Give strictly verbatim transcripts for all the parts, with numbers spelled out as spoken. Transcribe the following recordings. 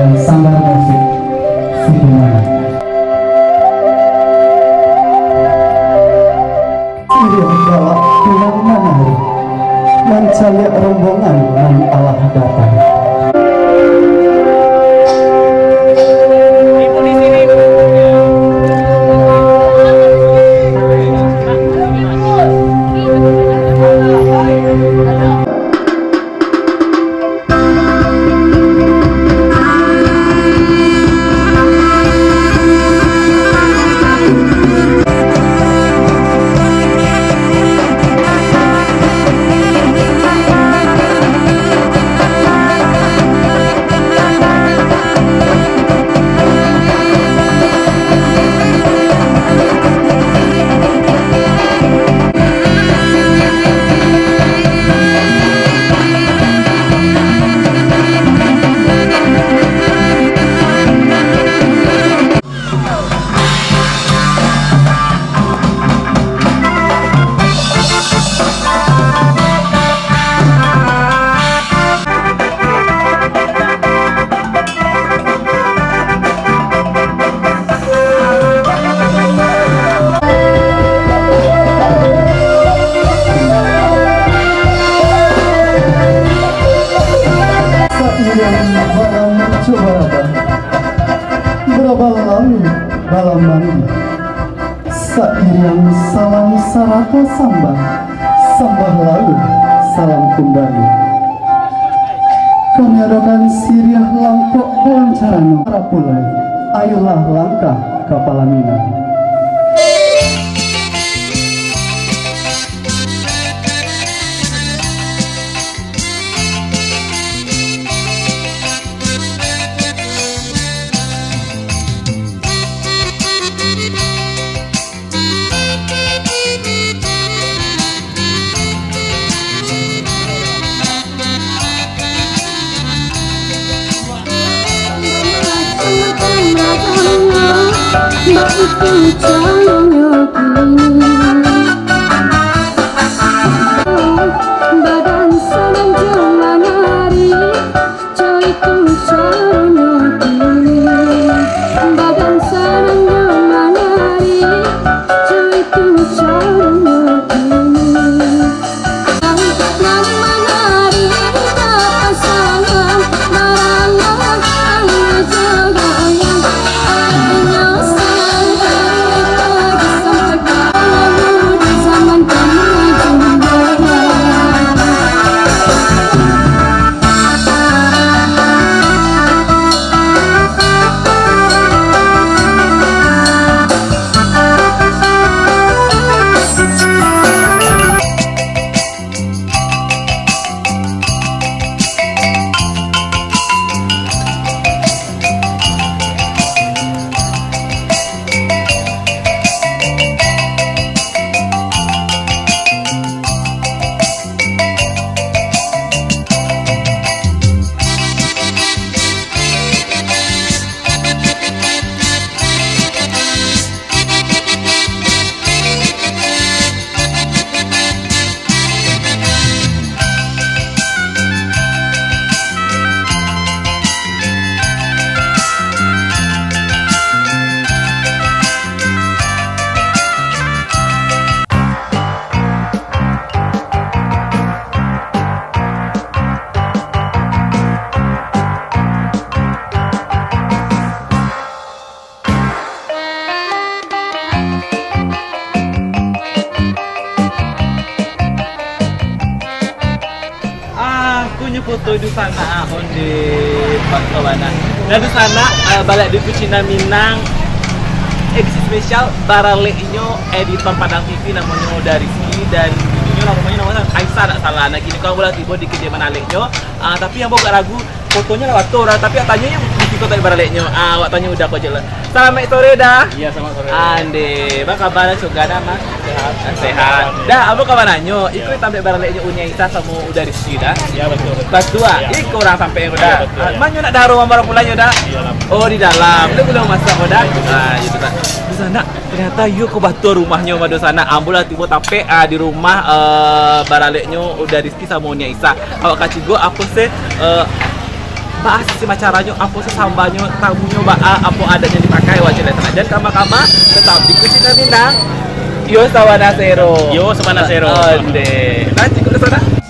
dan Sanggar Musik Sukimana. Siriah balak pinang manari, mancaliak rombongan nan alah datang. Sairing barang jo barabah, barabah lalu balam mandi. Sairing salam sarato sambah, sambah lalu salam kumbali. Kami adokan siriah langkok dalam carano. Rapulai, ayolah langkah ka palaminan. Baitu caronyo kini, badansa nan jo manari. Caitu caronyo kini, badansa nan jo manari. Caitu caronyo kini, nan manari bapasangan, baralah ayo jo goyang. Ayo santai bagi sampai kamu di zaman kemajuan. Ah, aku nyo foto di sana, ah, onde bangkawan, ah. Nah, di sana, ah, balak di Kucina Minang, edisi spesial, baraleknyo editor Padang T V, namonyo Uda Rizky, dan bibinyo lah, namonyo, namonyo Aisyah, tak salah. Nah, kini ko ambo lah tibo di kediaman aleknyo, ah, tapi ambo agak ragu, fotonyo lah batua, tapi awak tanyo yo, mungkin ko tak baraleknyo. Ah, awak tanyo Uda ko je lah. Salamaik sore, Da. Iya, selamat sore. Ande, baa kaba, Da, coga, Da, mah? Sehat. Ah, sehat. Alhamdulillah. Da, ambo kaba nanyo, iko, iya, tambek baraleknyo Uni Aisyah samo Uda Rizky, Da? Iya, betul, betul. Batua, ah? Iya. Iko urang sampai ko, Da? Iya, betul, iya. Ah, ma nyo nak daro mambaro pulangnyo, Da? Iya, dalam. Oh, di dalam. Lu belum masak ko, Da? Iya, iya. Ah, itu, Da. Di sana, ternyata iyo ko batua rumahnyo, mah, di sana. Ambo lah tibo tapek, ah, di rumah, eh, baraleknyo Uda Rizky samo Uni Aisyah. Awak kacigok apo se, eh, Baa sih caranyo, apo sih sambanyo, tamunyo baa, apo adatnyo dipakai, wak caliak. Jan kama-kama, tetap di Kucing Minang. Yo Sabana Sero. Yo Sabana Sero. Onde. Nanti kau sana.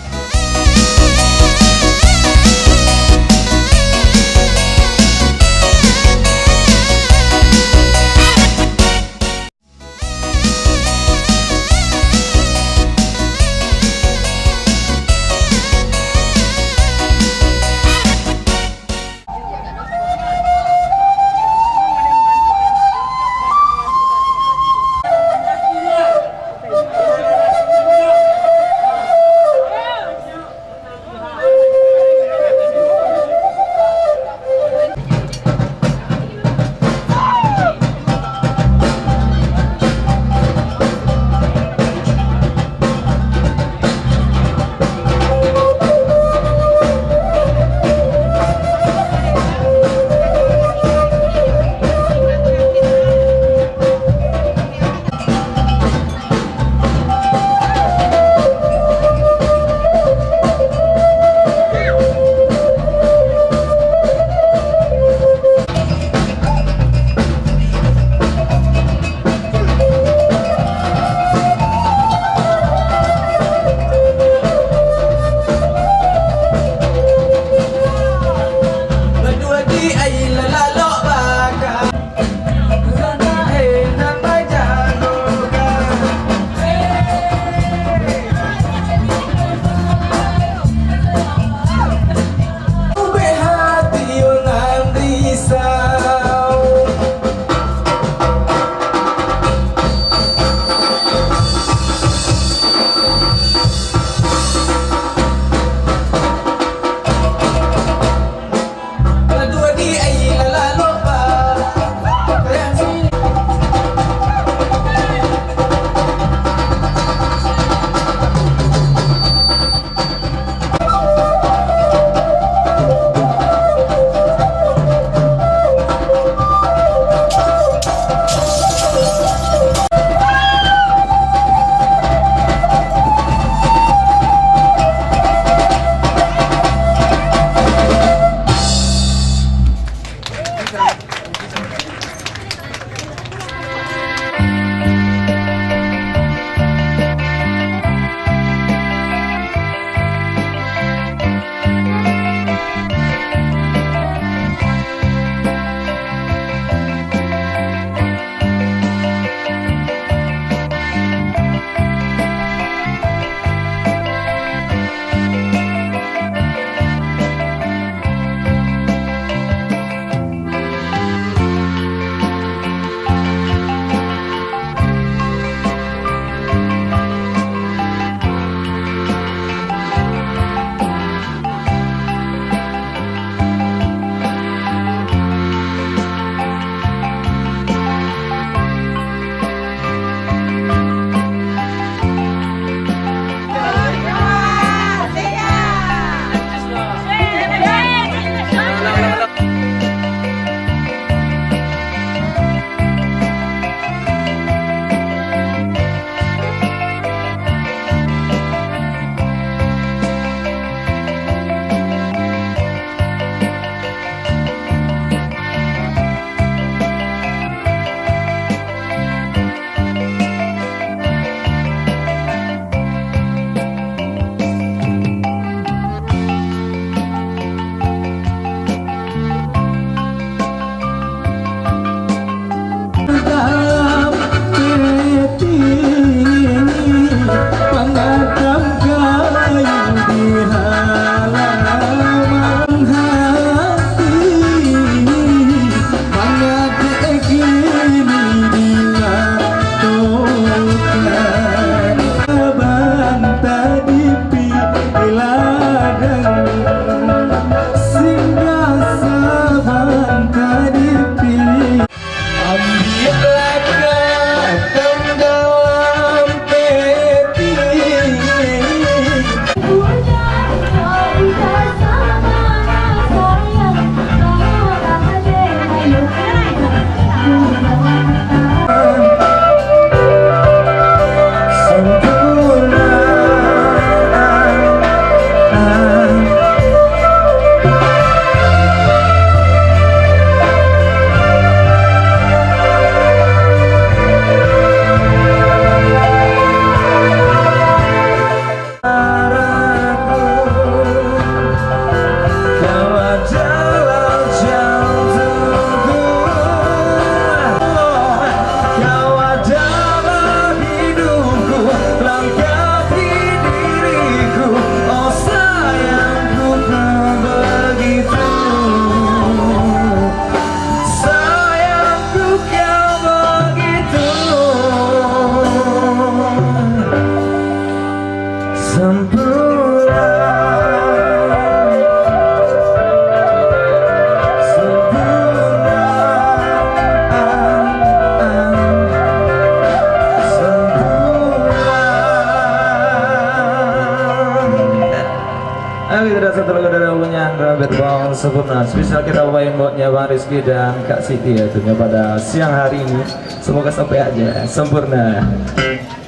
Sempurna, spesial kita bawa yang buatnya Bang Rizky dan Kak Siti ya, tentunya pada siang hari ini. Semoga sampai aja sempurna.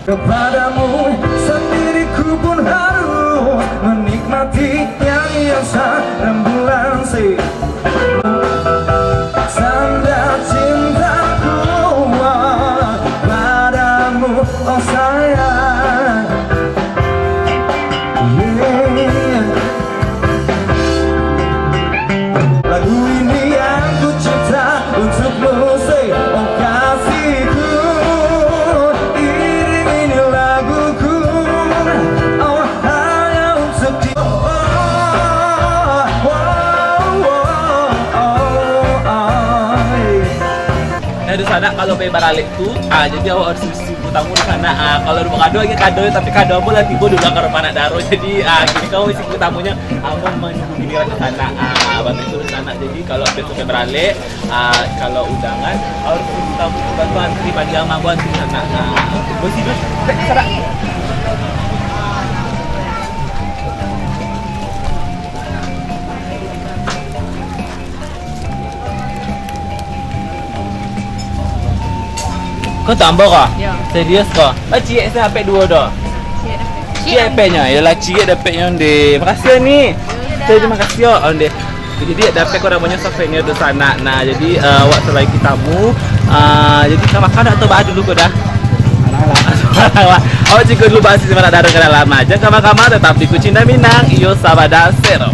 Kepadamu sendiri ku pun harus menikmati yang biasa rembulan si sanda cintaku padamu, oh sayang. Yeah. Lagu ini yang ku cipta untukmu, say, oh kasihku. Iringi ini laguku, oh hanya untuk di-, oh, oh, oh, oh, oh, oh. Nah, dunsanak kalau pai baralek tu, ah, jadi awak harus isi buku tamu di sana. Ah, kalau rumah kado lagi kado, tapi kado ambo lah tibo dulu ka rumah anak daro. Jadi, ah, kini kamu isi buku tamunyo, ambo manunggu giliran di sana. Ah, bantu itu di sana. Jadi, kalau besok pai baralek, ah, kalau undangan, harus isi buku tamu, bantu antri, panjang ambo antri di sana. Ah, bosi dulu, tek, sarak. Ko tambah ko? Yo. Serius ko? Lah ciek sa dapek duo do. Ciek dapek. Ciek dapeknyo, iyolah ciek dapeknyo ndeh. Makasih yo ni. Yo, yo, dah. Terima kasih yo, ndeh. Jadi dapek ko namonyo souvenir tu sanak. Nah, jadi, eh, awak salagi tamu, eh, jadi ka makan atau baa dulu ko dah? Awak ciko dulu baa si mana darah ka dalam aja. Kama-kama tetap di Kucinta Minang, iyo sabada sero.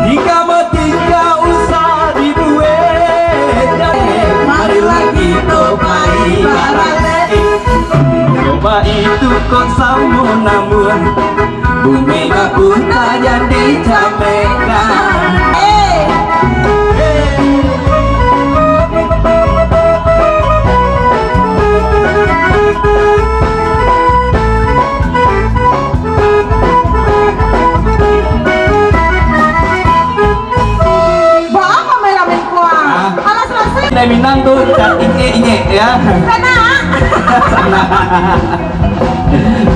Tika matika usah dibuek, marilah kito pai baralek. Coba itu kok samo namun, bumi baputa jan dicamekan. Baa kameramen ko, ah? Ah. Alah, salasai. Dari Minang tu, cantik, eh, ingat, ya. Sana. Sana.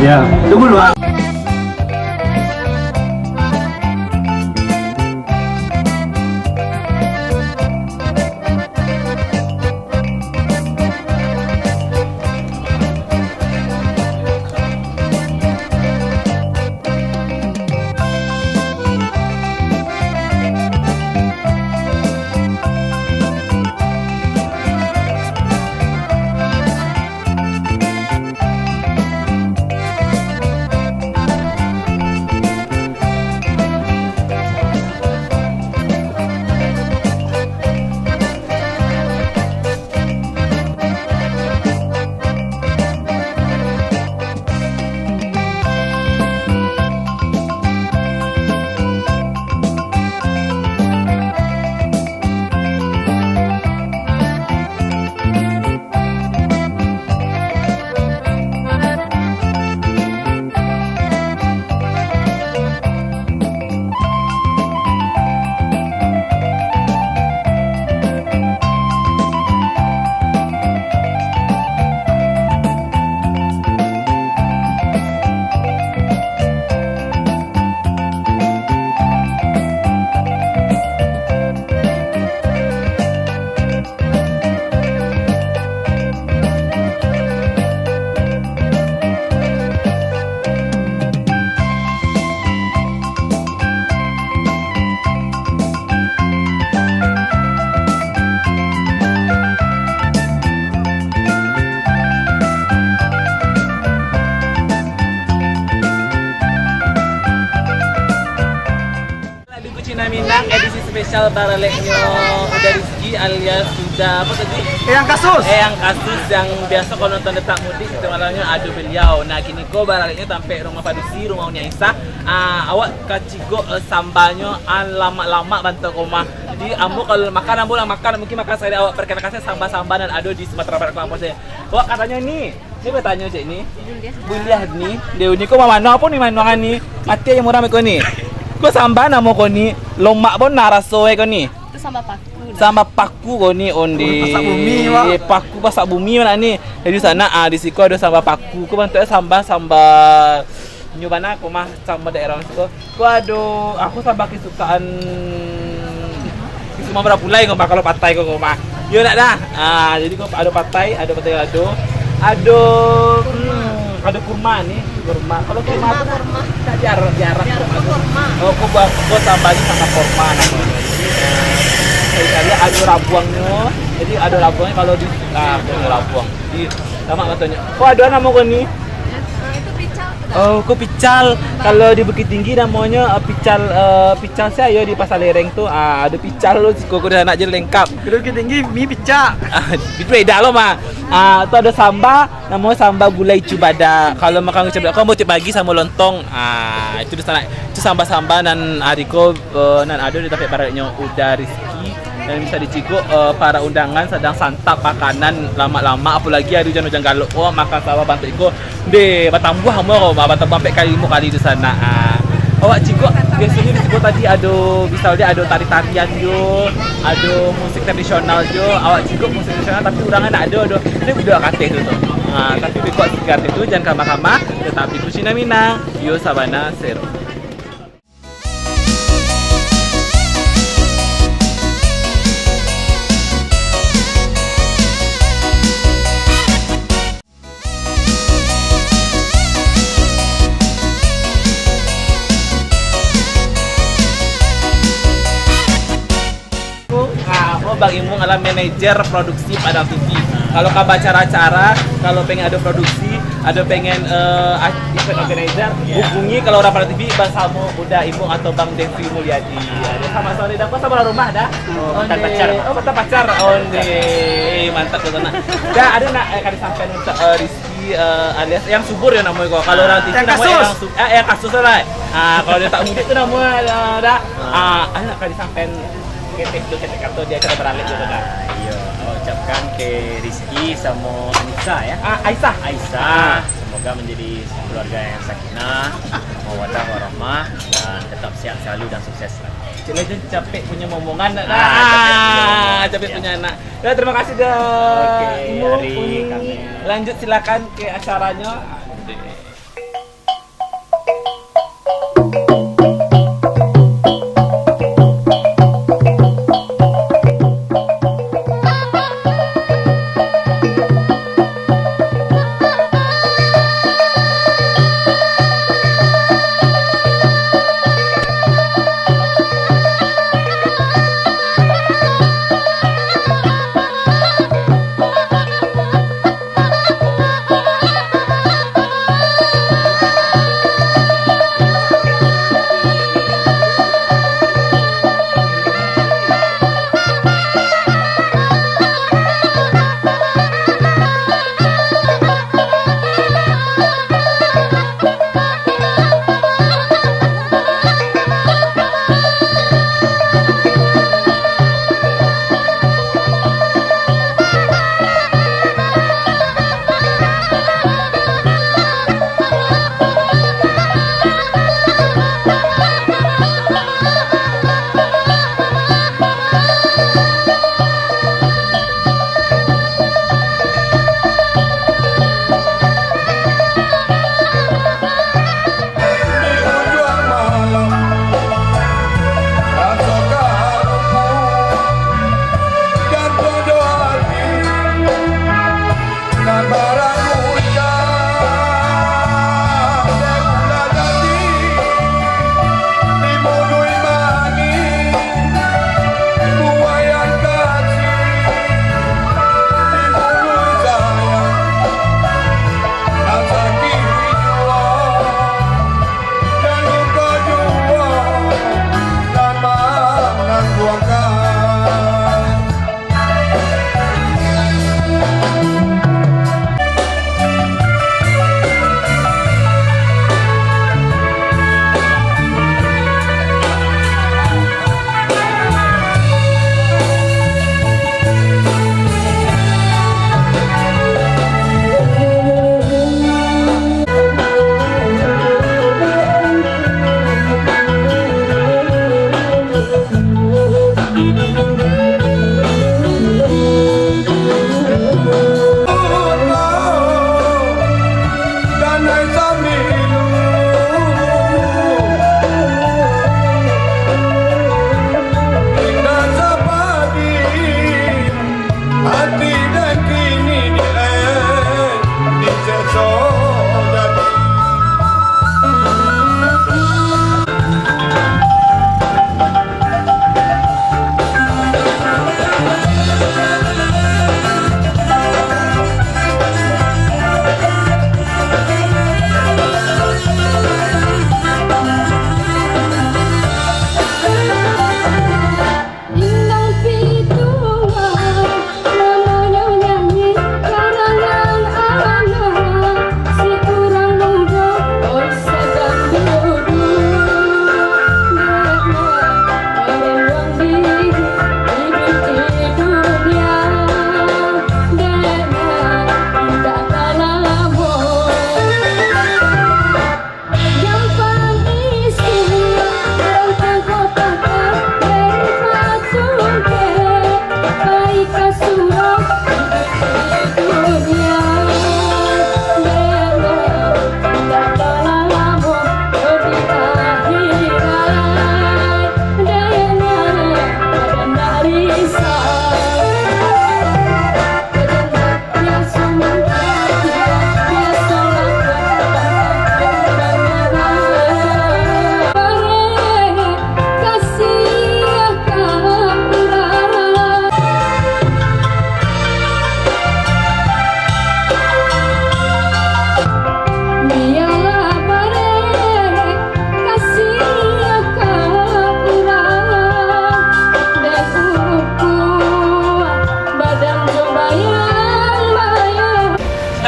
Ya, tunggu dulu, ah. Spesial baraleknyo Uda Rizky alias Uda apa tadi? Eyang Kasus. Eyang Kasus yang biaso kalau nonton Detak Mudik itu malamnyo ado beliau. Nah, kini ko baraleknyo tampek rumah padusi, rumah Uni Aisyah. Ah, awak ka cigok, eh, sambanyo, ah, lamak-lamak bantuak ko mah. Jadi, ambo kalau makan, ambo lah makan, mungkin makan sakali awak perkenalkan samba-samba nan ado di Sumatera Barat ko mah. Awak katonyo ni, ni batanyo cek ni. Buliah ni, dia ni ko mano apo ni manuangan ni? Mati aja murah ko ni. Ko samba namo ko ni, lomak pun nah raso ko ni. Itu samba paku. Samba paku ko ni, onde. Oh, pasak bumi, Wak. Paku pasak bumi mano ni. Jadi sanak, ah, di siko ado samba paku. Ko bantuaknyo samba, samba nyo bana ko mah, samba daerah siko. Ko ado, aku samba kisukaan Kisuma Barapulai ko mah, kalau patai ko, ko mah. Yo nak dah. Ah, jadi ko ado patai, ado patai ado. Ado, hmm, ado kurma ni, kurma. Kalau kurma tu kurma. Tak diarak, diarak. Diarak tu kurma. Oh, ko buat, ko samba ni samba kurma namonyo. Jadi, eh, cari-cari ado rabuangnyo. Jadi ado rabuangnyo kalau di, ah, ko rabuang. Di, sama katonyo. Ko ado namo ko ni? Ah, itu pical. Oh, ko pical. Kalau di Bukittinggi namonyo, eh, pical, eh, pical sia yo di Pasar Lereng tu. Ah, ado pical lo siko, ko dah nak jadi lengkap. Kalau Bukittinggi, mi picak. Ah, itu beda lo mah. Ah, tu ado samba, namo samba gulai cubada. Kalau makan cubada, ko buat pagi samo lontong. Ah, itu di sana. Itu samba-samba nan ari ko, eh, nan ado di tampek baraleknyo Uda Rizky. Dan bisa dicigok, eh, para undangan sadang santap makanan lamak-lamak, apolagi ari ujan-ujan galok ko, makan samba bantuak iko, deh, batambuah amuah ko, ba-, batambuah ampek kali limo kali di sana. Ah. Awak cigok, biasonyo di siko tadi ado, misal dia ado tari-tarian jo, ado musik tradisional jo, awak cigok musik tradisional tapi urang ndak ado doh. Ini budak kateh tu tu. Ah, tapi beko sigar tu, jan kamah-kamah, tetap di Kusina Minang, yo sabana sero. Ah, oh, Bang Imung adalah manajer produksi Padang T V. Kalau ka bacara-cara, kalau pengen ado produksi, ado pengen, eh, a-, event organizer, hubungi kalau urang Padang T V basamo Uda Imung atau Bang Devri Mulyadi. Ado samo-samo dah, kau samo rumah dah. Oh, mantan pacar. Oh, mantan pacar. Onde. Mantap tu nak. Dah, ado nak, eh, ka disampaikan untuak, eh, Rizky, eh, alias Eyang Subur yo namo ko. Kalau urang T V namo Eyang Su-, eh, Eyang Kasus lah. Ah, kalau Detak Mudik tu namo, eh, dah. Ah, ado nak ka disampaikan ketek tu, ketek kato di acara baralek tu dah. Ah, iyo, awak ucapkan ka Rizky samo Anissa ya. Ah, Aisyah. Aisyah. Ah. Semoga menjadi keluarga yang sakinah, mawaddah warahmah, dan tetap sehat selalu dan sukses selalu. Cik Legend capek punya momongan nak. Ah, capek punya momongan. Ah, capek punya anak. Ya, terima kasih dah. Oke, Ibu, Ari, Uni. Kami. Lanjut silakan ke acaranya.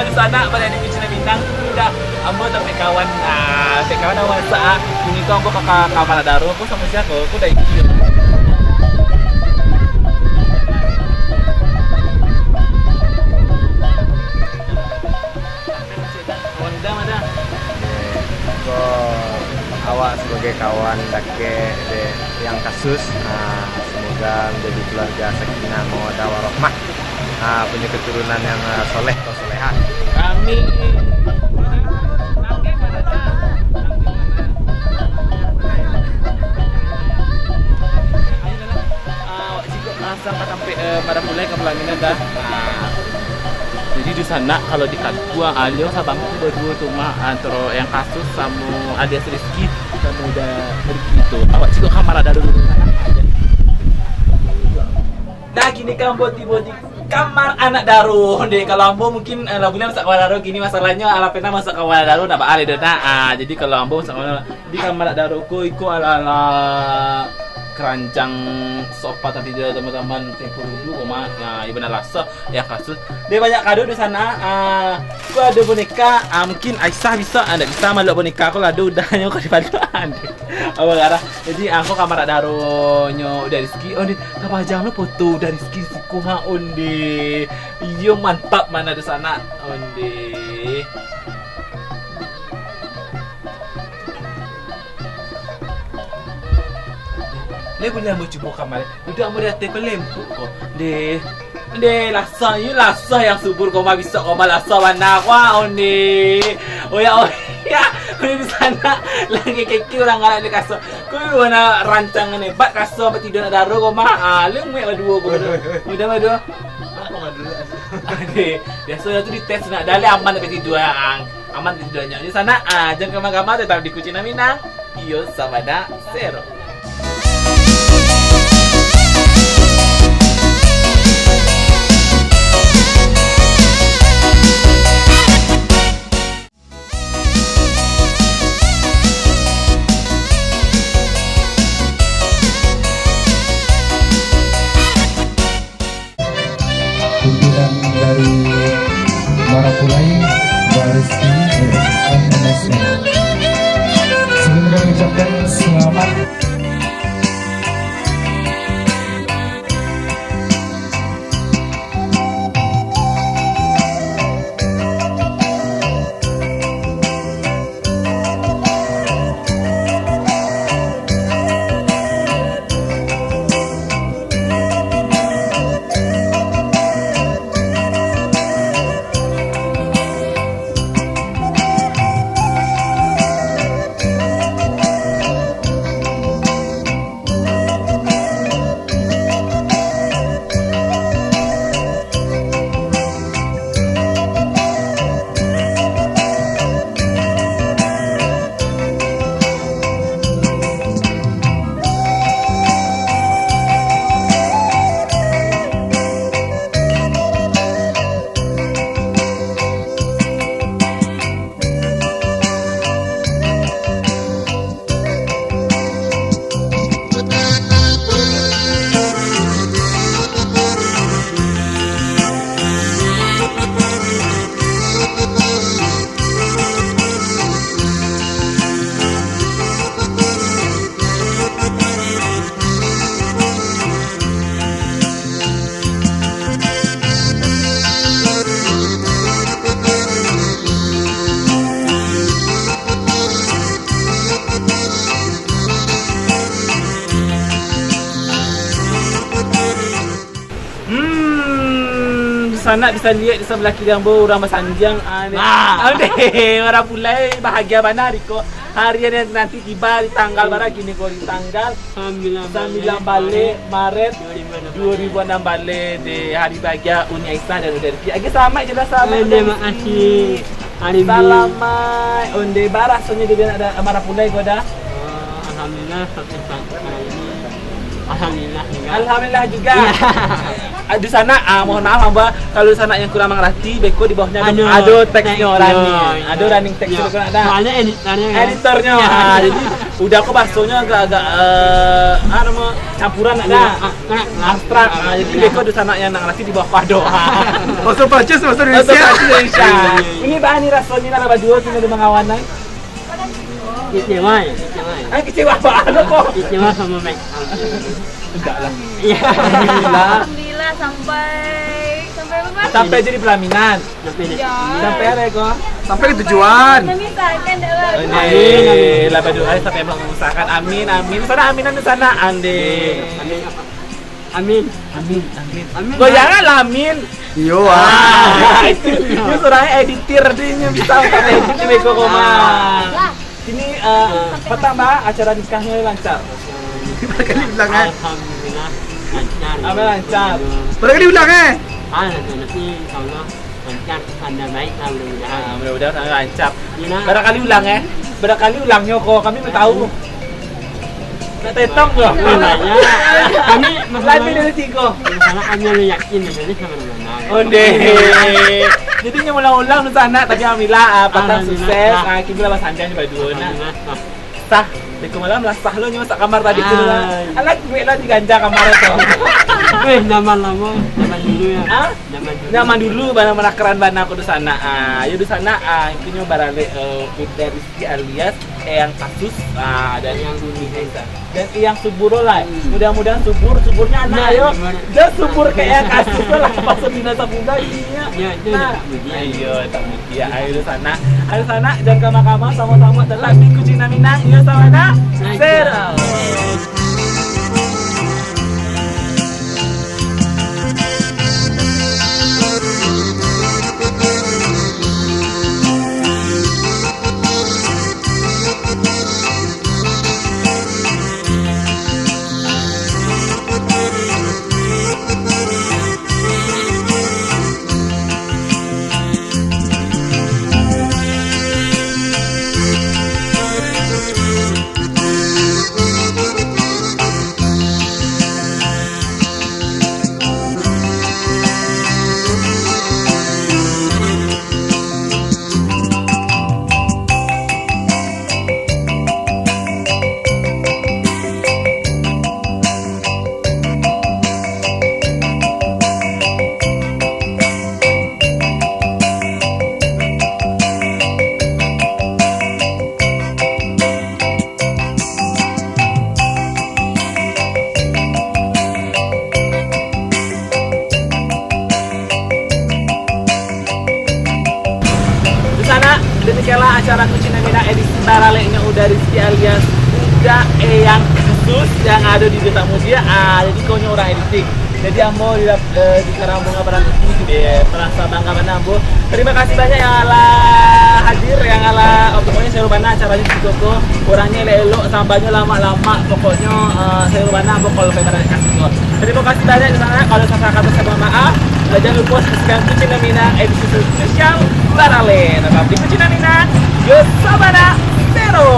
Di sana, pada di Cina Minang, udah ambo tampek kawan, ah, tampek kawan ambo masak, ah. Kini ko ambo ka, ka kamar Daro, ko samo sia ko, ko dari kecil. Kawan udah, mana? Ko awak sabagai kawan dakek dek yang kasus, ah, semoga menjadi keluarga sakinah mawaddah warahmah, ah, punya keturunan yang, ah, soleh atau solehah. Amin. Ah, wak siko asa ka tampek, eh, pada mulai ka pelaminan dah. Ah. Jadi di sana kalau di kantua, ah, liau sabangku baduo tu mah, antaro yang kasus samo alias Rizky, samo udah Rizky tu. Awak siko kamar Daro dulu. Nah, kini kan ambo tibo di kamar anak Daro. Deh, kalau ambo mungkin, eh, lah buliah masak kamar Daro. Kini masalahnyo, alah pernah masak kamar Daro, nak baa lai doh, nak. Ah, jadi kalau ambo masak kamar di kamar Daro ko, iko ala-ala keranjang sofa tapi dia zaman tempo dulu ko mah. Ya, iyo bana raso yang kasus. Dia banyak kado di sana. Ah, ko ado boneka. Ah, mungkin Aisyah bisa, ah, ndak bisa malok boneka ko lah, ado udahnyo ko dipalok. Apa garah? Jadi, ah, ko kamar Daro nyo udah Rizky. Oh, ni, tapajang lo foto udah Rizky siko ha, onde. Iyo, mantap mana di sana, onde. Lai buliah ambo cubo kamar. Duduak ambo di ateh ko lempuk ko. Deh. Deh, lasah, iyo lasah yang subur ko mah, bisa ko mah lasah bana ko, ah, onde. Oya, oya. Onde di sana. Lagi keke urang galak di kasur. Ko bana rancangan hebat kasur, ambo tiduak nak Daro ko mah. Ah, lemuek baduo ko. Mudah baduo. Deh, biaso tu dites nak. Dah lai aman sampai tiduak, ang. Aman di dunia ni sana, ah, jan kama-kama, tetap di Kucing Minang. Iyo, sabana sero. Pimpinan dari Marapulai, Mbak Rizky, M S M. Sebelum kami ucapkan selamat. Hmm, di sana bisa liek di sabalah kiri ambo urang basandiang, ah, ni. Ah. Ondeh, urang pulai bahagia bana iko. Hari nan nanti tibo di tanggal bara kini ko, di tanggal sambilan baleh Maret dua ribu anam baleh, di hari bahagia Uni Aisyah dan Uda Rizky. Oke, salamaik je lah, salamaik. Oke, Uda Rizky. Makasih. Hari ini. Salamaik. Ondeh, bara rasonyo jadi anak Da-, Marapulai ko Da? Oh, alhamdulillah, sampai saat ini. Alhamdulillah juga. Alhamdulillah juga. Iya. Ah, di sana, ah, mohon maaf, Abah, kalau di sana yang kurang mengerti, beko di bawahnya ada, ado, ado teksnyo, teksnyo, running. Iya. Ado running text. Iya. Di sana ada. Soalnya editornya kan. Editornya. Iya. Ah, jadi Udah ko bahasonyo agak-agak, eh, ah, namo, campuran nak dah. Abstrak. Ah, jadi beko dunsanak nan latih di bawah pado. Bahasa Prancis, bahasa Indonesia. Bahasa Indonesia. Ini baa ni rasonyo lah baduo tu di mangawan ai? Kecewa, kecewa. Ah, kecewa baa lo ko? Kecewa samo Mike. Enggak lah. Iya. Alhamdulillah. Alhamdulillah, sampai, sampai apa? Sampai jadi pelaminan. Sampai di Ya. Sampai ada ko? Sampai ke tujuan. Memisahkan dah lah. Amin, amin. Lah badoa sampai memisahkan. Amin, amin. Sana amin, amin, sana. Ande. Amin apa? Amin. Amin, amin. Amin. Goyangan lah, amin. Iyo, ah. Ah, itu. Itu surang editir tu yang bisa untuk edit di beko koma. Ah. Ini, eh, pertama acara nikahnyo lancar. Barangkali bilang, eh. Alhamdulillah, lancar. Apa lancar? Barangkali bilang, eh. Ah, nanti, nanti, insya Allah. Lancar, tanda baik lah, mudah-mudahan. Ah, mudah-mudahan lancar. Iya, nah. Barangkali ulang, eh. Barangkali ulangnyo ko, kami belum tahu. Nak tetong ko. Iya, iya. Kami masalah Lebih dari tiga. Masalah hanya yakin, jadi sama-sama. Oh, deh. Jadi, nyo ulang-ulang tu sanak, tapi alhamdulillah, ah, patang Alhamdulillah, sukses. Sah. Ah, kini lah basandiang di baduo, nah. Alhamdulillah, sah. Sah. Tadi malam lah sah lo nyo masak kamar tadi tu lah. Ai. Alah, duit lah diganja kamar tu. Weh, zaman lama, zaman dulu ya. Ah? Zaman dulu. Zaman dulu, bana-bana keren bana ko di sanak. Ah, yo di sanak, ah, intinyo baralek, eh, Bunda Rizky alias Eyang Kasus. Ah, dan Eyang Bumi Rizky. Dan Eyang subur lah. Hmm. Mudah-mudahan subur, suburnya anak, nah, yo. Gimana? Dah subur kayak Eyang Kasus lah, pas bina sabulan ininya. Ya, itu nah. Tak muji. Ayo, tak muji. Ya, ayo di sanak. Ayo sanak, jan kama-kama, samo-samo tetap di Kucing Nan Minang. Yo, sanak. Nah, Sero. Di sanak, demikianlah acara Kucing Nan Minang edisi baraleknyo Uda Rizky alias Uda Eyang Kasus yang ado di Desa Mudia. Ah, jadi konyo urang editing. Jadi ambo di, eh, di karang bunga barang putih, eh, merasa bangga bana ambo. Terima kasih banyak yang alah hadir, yang alah, oh, pokoknyo seru bana acara di siko ko. Urangnyo elok-elok, sambanyo lamak-lamak, pokoknyo, eh, seru bana ambo kalau pai baralek ka siko. Terima kasih banyak di sanak, kalau salah kata saya mohon maaf. Dan jangan lupa saksikan Kucing Nan Minang edisi spesial baralek. Tetap di Kucing Nan Minang, yo sabana, Sero.